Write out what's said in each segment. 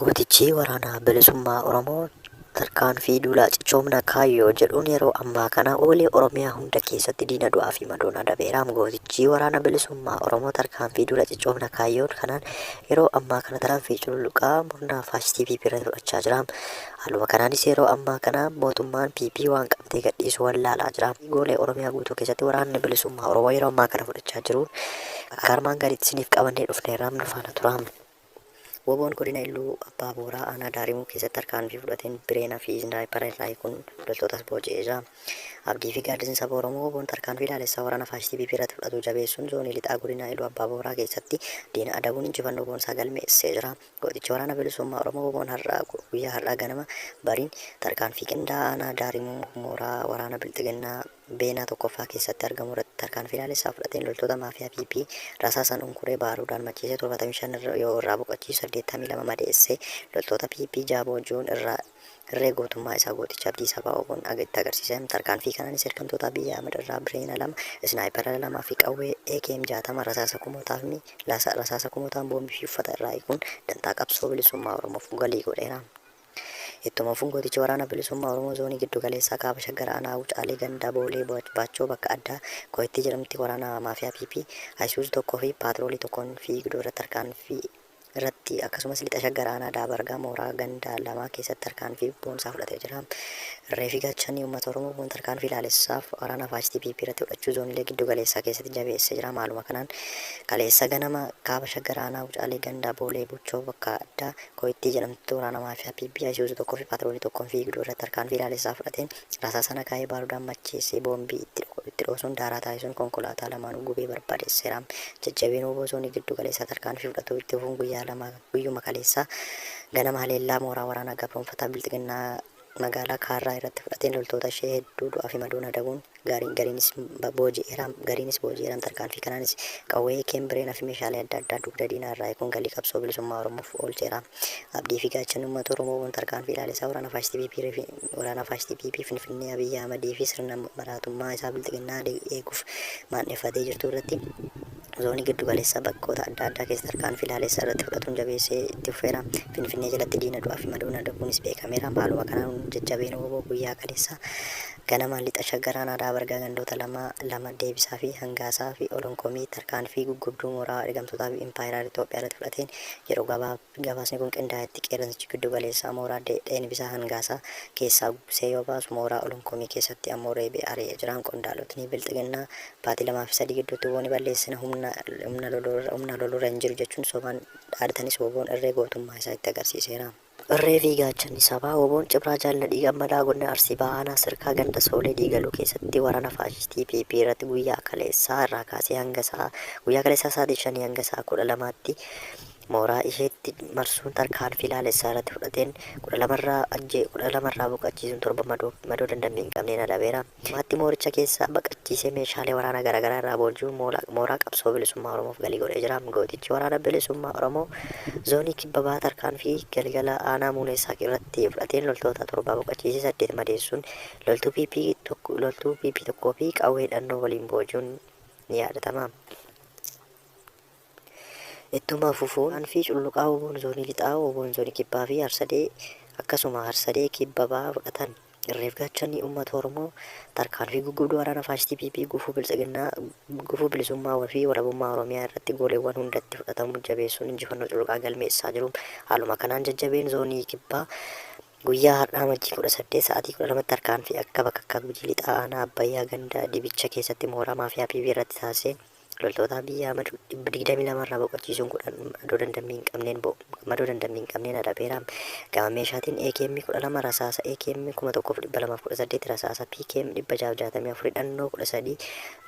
Gootichi Waraana Bilisummaa Oromoo tarkaanfii duula cichoomna kaayyoo jedhuun yeroo ammaa kana oolee Oromiyaa hunda keessatti diina du'aa fi madoon adabeera. Gootichi Waraana Bilisummaa Oromoo tarkaanfii duula cichoomna kaayyoon kanaan yeroo ammaa kana tarkaanfii cululuqaa murna faashistii PP irratti fudhachaa jira. Haaluma kanaanis yeroo ammaa kana mootummaan PP waan qabatee gadhiisu wallaalaa jira. Goolee Oromiyaa guutuu keessatti waraanni bilisummaa Oromoo yeroo ammaa kana fudhachaa jiru akka armaan gadiitti isiniif qabannee dhufneerra, nu faana tura. WBOn Godina Illuu Abbaa Booraa Aanaa Daarimuu keessatti tarkaanfii fudhateen Bireena fi Isnaayipara irraa hiikuun loltootas booji'ee jira. Abdii fi gaaddisni saba Oromoo WBOn tarkaanfii laalessaa waraana faashistii PP irratti fudhatu jabeessuun zoonii lixaa Godina Iluu Abbaa Booraa keessatti diina adabuun injifannoo boonsaa galmeessee jira. Gootichi Waraana Bilisummaa Oromoo WBOn har'a guyyaa har'aa ganama bariin tarkaanfii qindaa'aa aanaa Daarimuu mooraa waraana Bilxiginnaa Beenaa 1ffaa keessatti argamu irratti tarkaanfii laalessaa fudhateen loltoota maafiyaa PP rasaasaan unkuree baaruudaan macheessee 75 yoo irraa boqochiisu 82 madeessee loltoota PP 6 booji'uun irraa irree gootummaa isaa gooticha Abdii Sabaa WBOn itti agarsiise. Tarkaanfii kanaanis ergamtoota Abiy Ahmed irraa Bireena 2, Isnaayipera 2 fi qawwee AKM 60, rasaasa kumootaafmi rasaasa kumootaan boombii fi uffata irraa hiikuun dantaa qabsoo bilisummaa Oromoof galii godheera. Ittuma fufuun gootichi Waraana Bilisummaa Oromoo Zoonii Giddu Galeessaa Kaaba Shaggar Aanaa Wucaalee Ganda Boolee Baachoo bakka addaa Kooyittii jedhamutti waraana maafiyaa PP Ayisuuzuu 1 fi Paatroolii 1n fiigduu irratti tarkaanfii irratti akkasumas Lixa Shaggar Aanaa Daabargaa mooraa ganda lamaa keessatti tarkaanfii boonsaa fudhatee jira. Irree fi gaachanni uummata Oromoo kun tarkaanfii laalessaaf waraana faashistii PP irratti fudhachuu zoonilee giddu galeessaa keessatti jabeessee jira. Maaluma kanaan kaleessa ganama Kaaba Shaggar Aanaa Wucaalee ganda Boolee Buchoo bakka addaa Kooyittii jedhamtutti waraana maafiyaa PP Ayisuuzuu 1 fi Paatroolii 1n fiigduu irratti tarkaanfii laalessaa fudhateen rasaasa nakaa'ee baarudaan macheessee boombii itti itti dhoosuun daaraa taasisuun konkolaataa lamaanuu gubee barbadeesseera. Jajjabeen wbo Zoonii Giddu Galeessaa tarkaanfii fudhatuu itti fufuun guyyaa 2 guyyuma kaleessaa ganama haleellaa mooraa waraanaa gabroomfataa Bilxiginnaa magaalaa Kaarraa irratti fudhateen loltoota ishee hedduu du'aa fi madoon adabuun gariin gariinis booji'eera gariinis booji'eera. Tarkaanfii kanaanis qawwee AKM Bireena fi meeshaalee adda addaa dugda diinaa irraa hiikuun galii qabsoo bilisummaa Oromoof oolcheera. Abdii fi gaachanni uummata Oromoo wbo tarkaanfii ilaalessaa waraana faashistii PP waraana faashistii PP Finfinnee Abiy Ahmadii fi sirna maraatummaa isaa Bilxiginnaa eeguuf maandheffatee jirtu irratti zoonii giddu galeessaa bakkoota adda addaa keessa tarkaanfii laalessaa irratti fudhatuun jabeessee itti fufeera. Finfinnee jalatti diina du'aa fi madoon adabuunis beekameera. Haaluma kanaan jajjabeen wbo guyyaa kaleessaa ganama Lixa Shaggar Aanaa Daabargaa gandoota 2, 2 Deebisaa fi Hangaasaa fi Olonkomii tarkaanfii guggubduu mooraa ergamtootaa fi Impaayera Itoophiyaa irratti fudhateen yeroo gabaasni kun qindaa'etti qeerransichi giddu galeessaa mooraa Dheenbisaa Hangaasaa keessaa gugsee yoo baasu mooraa Olonkomii keessatti ammoo reebee ari'ee jira. Qondaalotni Bilxiginnaa baatii 2 fi 3 gidduutti wbo ni balleessina humna humna lolurra hin jiru jechuun sobaan dhaadatanis WBOn irree gootummaa isaa itti agarsiiseera. Irree fi gaachanni sabaa WBOn Cibraa Jaal Nadhii Gammadaa Godina Arsii Bahaa Aanaa Sirkaa ganda Soolee Diigaluu keessatti waraana faashistii PP irratti guyyaa kaleessaa irraa kaasee hanga sa'a guyyaa kaleessaa sa'aatii 5 hanga sa'a 12tti mooraa isheetti marsuun tarkaanfii laalessaa irratti fudhateen 12 irraa ajjee 12 irraa boqachiisuun 7 madoo madoo dandammii hin qabneen adabeera. Maatti mooricha keessaa baqachiisee meeshaalee waraanaa garaagaraa irraa booji'uun mooraa qabsoo bilisummaa Oromoof galii godhee jira. Gootichi waraana bilisummaa Oromoo zoonii kibba bahaa tarkaanfii galgala aanaa Muuneessaa irratti fudhateen loltoota 7 boqachiisee 8 madeessuun loltuu PP tokko loltuu PP tokkoo fi qawwee hidhannoo waliin booji'uun ni yaadatama. Ittuma fufuun Anfii Cululuqaa WBOn Zoonii Lixaa, WBOn Zoonii Kibbaa fi Harsadee akkasuma Harsadee Kibba Bahaa fudhatan. Irreef gaachanni uummata Oromoo tarkaanfii guggubduu waraana faashistii PP gufuu biltsiginnaa gufuu bilisummaa fi walabummaa Oromiyaa irratti gooleewwan hundatti fudhatamu jabeessuun injifannoo cululuqaa galmeessaa jiru. Haaluma kanaan jajjabeen Zoonii Kibbaa Guyyaa har'aa Amajjii 18 sa'aatii 12tti tarkaanfii akka bakakkaa Gujii Lixaa aanaa Abbayyaa ganda Dibicha keessatti mooraa maafiyaa PP irratti taasiseen loltoota Abiy Ahmed 22 irraa boqochiisuun 10 madoo dandammii hin qabneen madoo dandammii hin qabneen adabeera. Gama meeshaatiin AKM 12 rasaasa AKM 1218 rasaasa PKM 664 hidhannoo 13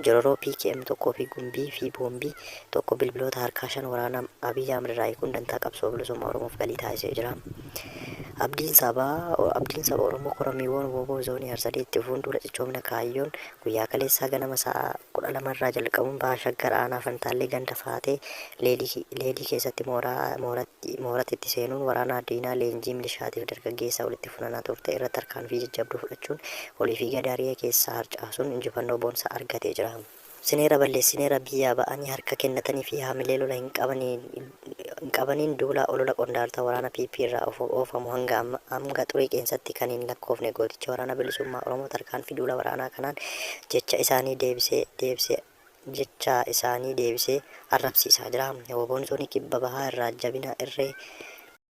jororoo PKM 1 fi gumbii fi boombii 1 bilbiloota harkaa 5 waraana Abiy Ahmed irraa hiikuun dantaa qabsoo bilisummaa Oromoof galii taasisee jira. Abdiin Sabaa Abdiin Saba Oromoo Korommiiwwan wbo Zoonii Harsadee itti fufuun duula cichoomina kaayyoon guyyaa kaleessaa ganama sa'a 12 irraa jalqabuun Baha Shaggar Aanaa Fantaallee ganda Faatee Leelii Leelii keessatti mooraa mooratti mooratti itti seenuun waraana diinaa leenjii milishaatiif dargaggeessaa walitti funanaa turte irratti tarkaanfii jajjabduu fudhachuun olii fi gadi ari'ee keessaa harcaasuun injifannoo boonsaa argatee jira. Sineera balleessineera biyyaa ba'anii harka kennatanii fi haamilee lola hin qabanii Qabaniin duula olola qondaaltota waraana PP irraa oofamu hanga hanga xurii qeensatti kan hin lakkoofne gooticha Waraana Bilisummaa Oromoo tarkaanfii duula waraanaa kanaan jecha isaanii deebisee deebisee jecha isaanii deebisee arrabsiisaa jira. Woboon zoonii kibba bahaa irraa jabina irree